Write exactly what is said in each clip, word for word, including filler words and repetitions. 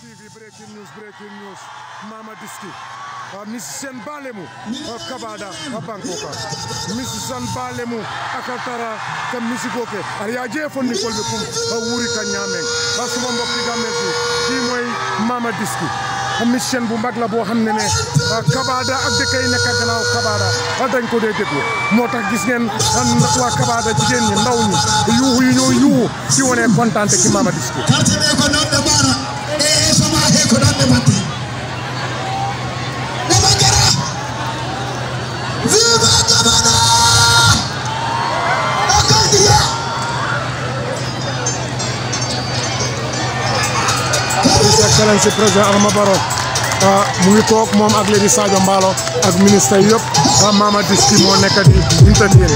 T V breaking news, breaking news. Mama Diski. A musician baalemu. A kabaada a banko ka. Musician baalemu. A ka tara ka musique ke. A yaa jee fonni kolbe kum. A wuri ka ñaamen. A suma mbokki Gambien si. Kii mooy Mama Diski. A musician bu mag la boo xam ne ne. A kabaada ak dëkk yi nekk gannaaw kabaada. A dañ ko dee déglu. Moo tax gis ngeen, a, waa kabaada jigéen ñi, ndaw ñi. Yuuxu yu ñoo yuuxu. Si wone kontante ki Mama Diski. Quartier ɓe ko noon ɓe mbaara. E, e, soma he ko noon ɓe mbatte. Ɓe mbaggara. Viva Gabana! Akandiya! His Excellency Président Adama Barrow, ah, mu ngi toog moom ak Lady Sadio Mballo ak ministre yëpp. Ah, Mama Diski moo nekk di entertain.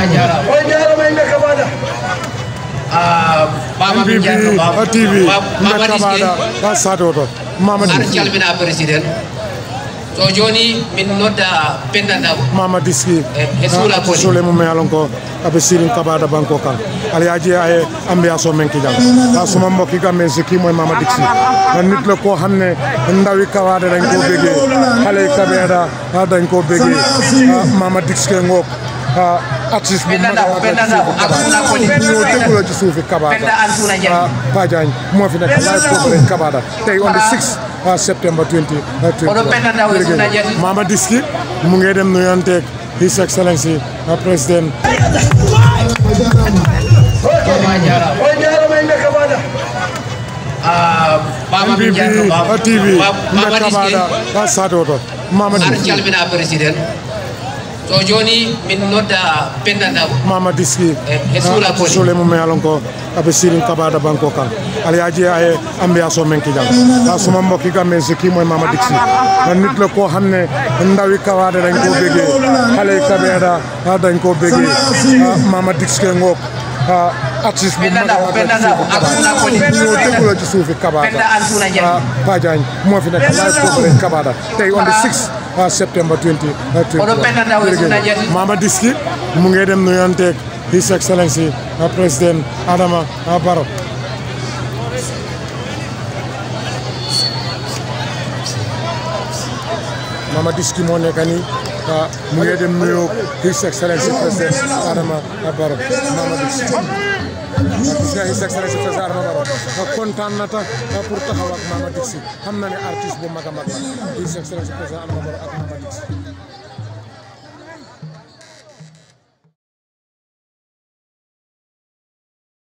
On jaaraama, yimɓe Kabaada. Ah, Baba, min N B B jaaraama, Baba. T V, Baba, yimɓe Baba Kabaada, Diski. Ka saate oto. Mama Aɗa Diski. Calmina président. So jooni min nodda Penda Ndaw. Mama Diski. E, e suula koli. Suule mum e alon ko aɓe sirin Kabaada banko kan. Aliyaaji a e ambiance o men kijan. A suma mbokki ga men si kii mooy Mama Diski. Na nit la koo xam ne ndawi Kabaada dañ koo bëggee. Xale yi Kabaada, ah, dañ koo bëggee. Ah, Mama Diski ngok. Ah, artiste bu mag a mag la ci suufi Kabaada. Ñoo déglu la ci suufi Kabaada. Ah, Pajañ moo fi nekk live foofu lañ Kabaada. Tey on the six, ah, September twenty, ah, twenty-one. Jërëjëf. Mama Diski mu ngi dem nuyonteeg His Excellency, ah, President. On jaaraama, yimɓe Kabaada. Ah, Baba, N B B, min jaaraama, Baba. T V, Baba, yimɓe Baba Diski. Kabaada, ka saate oto. Mama Aɗa Diski. Calmina président. So jooni min nodda Penda Ndaw. Mama Diski. E, e suula koli. Suule mum e alon ko aɓe sirin Kabaada banko kan. Aliyaaji a e ambiance o men kijan. A suma mbokki ga men si kii mooy Mama Diski. Na nit la koo xam ne ndawi Kabaada dañ koo bëggee. Xale yi Kabaada, ah, dañ koo bëggee. Ah, Mama Diski ngok. Ah, artiste bu mag a mag la ci suufi Kabaada. Ñoo déglu la ci suufi Kabaada. Ah, Pajañ moo fi nekk live foofu lañ Kabaada. Tey on the six, ah, September twenty, ah, twenty-one. Jërëjëf. Mama Diski mu ngi dem nuyonteeg His Excellency, ah, President Adama, ah, Barrow. Mama Diski moo nekk nii, ah, mu ngi dem nuyoo His Excellency President Adama, ah, Barrow. Mama Diski. Gis nga His Excellency President Adama Barrow. Ah, kontaan na ta, ah, pour taxaw ak Mama Diski. Xam na ne artiste bu mag a mag la. His Excellency President Adama Barrow ak Mama Diski.